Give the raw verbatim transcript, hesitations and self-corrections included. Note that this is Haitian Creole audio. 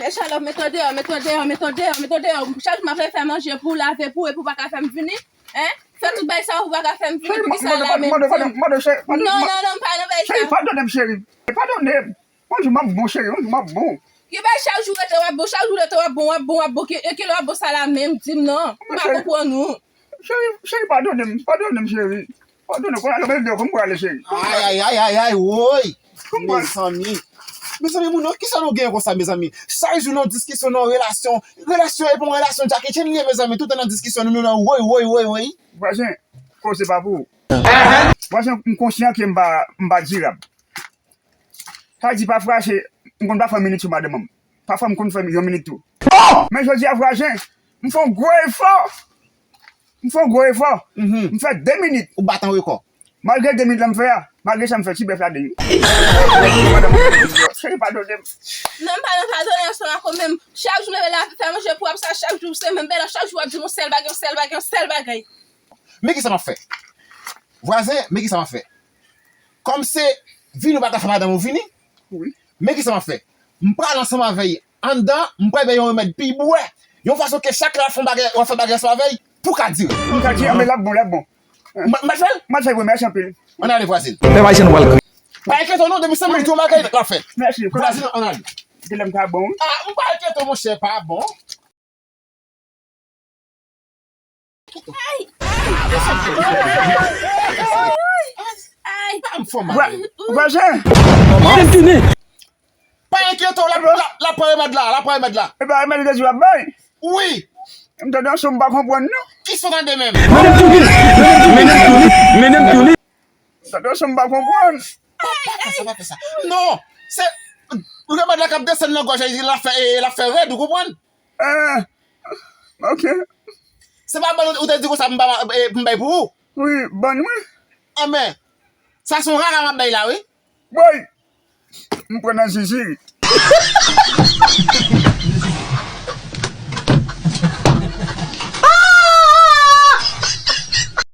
Echalòp, mete w deyò, mete w deyò, mete w deyò, mete w deyò. Chak jou m ap fè manje pou w, lave pou w, epi w pa ka fè m vini. Hein? Fè tout bagay sa yo, ou pa ka fè m vini, poukisa l la menm di m? Non, non, non, m pa nan bagay sa. Cheri, padone m, cheri. Padone m. Yon jou m ap bon, cheri, yon jou m ap bon. Ki bay chak jou rete w ap bon, chak jou rete w ap bon, w ap bon, w ap bon, ki, e kilè w ap bon sa la menm, di m non, m pa konprann ou. Cheri, cheri, padone m, padone m, cheri. Padone m, kounye a, lè m leve, kòman m prale, cheri? Ay, ay, ay, ay, ay, woy! Mezanmi. Mezanmi, moun yo, kisa nou genyen konsa, mezanmi? Chak jou nan diskisyon, nan relasyon. Relasyon, e pou yon relasyon Jackie Chan li ye, mezanmi. Toutan nan diskisyon, nou, nou nan woy, woy, woy, woy. Vwazen, koze pa pou ou. Vwazen, m konsyan ke m pa, m pa dirab. Sa di pafwa se, m konn pa fè yon minit sou madanm mwen. Pafwa m konn fè yon minit tou. Men jodi a vwazen, m fè yon gwo efò. M fè yon gwo efò. M fè de minit. Ou bat yon rekò. Malgre de minit la m fè a, malgre sa m fè ti bèf ladan. Cheri padone m. Non, m pa nan padone ansanm ak ou menm. Chak jou m leve la fè manje pou w ap sa, chak jou se menm bèl, chak jou w ap di m yon sèl bagay, yon sèl bagay, yon sèl bagay. Men kisa m ap fè? Vwazen, men kisa m ap fè? Kòm se vini ou pa ka fè madanm ou vini, men kisa m ap fè? M pral ansanm avè l anndan, m pral bay yon remèd pi bwè. Yon fason ke chak lè w ap fè yon bagay, w ap fè bagay ansanm avè l, pou ka dire. M ka dire, men l ap bon, l ap bon. M, m al fè l? M al fè l, wi, mèsi anpil. Ann ale, vwazen. Pèp Ayisyen, nou pral kriye. Pa enkyete w non, depi se mwen ki di yon bagay, l ap fèt. Mèsi. Vwazen, ann ale. Genlè m ka bon. Ah, m pa enkyete w, monchè, pa bon. Ay! Ay! Ay! Ay! Pa m fò mal. Vwazen! Mwen m tounen! Pa enkyete w, l ap, l ap, l ap pran remèd la, l ap pran remèd la. E pa remèd li te di w ap bay? Wi. M tande yon son m pa konprann non. Ki son tande menm? Mennen m tounen! Mennen m tounen! Mennen m tounen! M tande yon son m pa konprann. Pa, pa fè sa, pa fè sa. Non, se remèd la k ap desann nan gòj, l ap fè, e, l ap fè rèd, ou konprann? Ah, ok. Se pa bann ou te di konsa m ba, e, m bay pou ou? Wi, bann wi. Anben, sa se yon rara m ap bay la, wi. Boy, m pran nan zizi.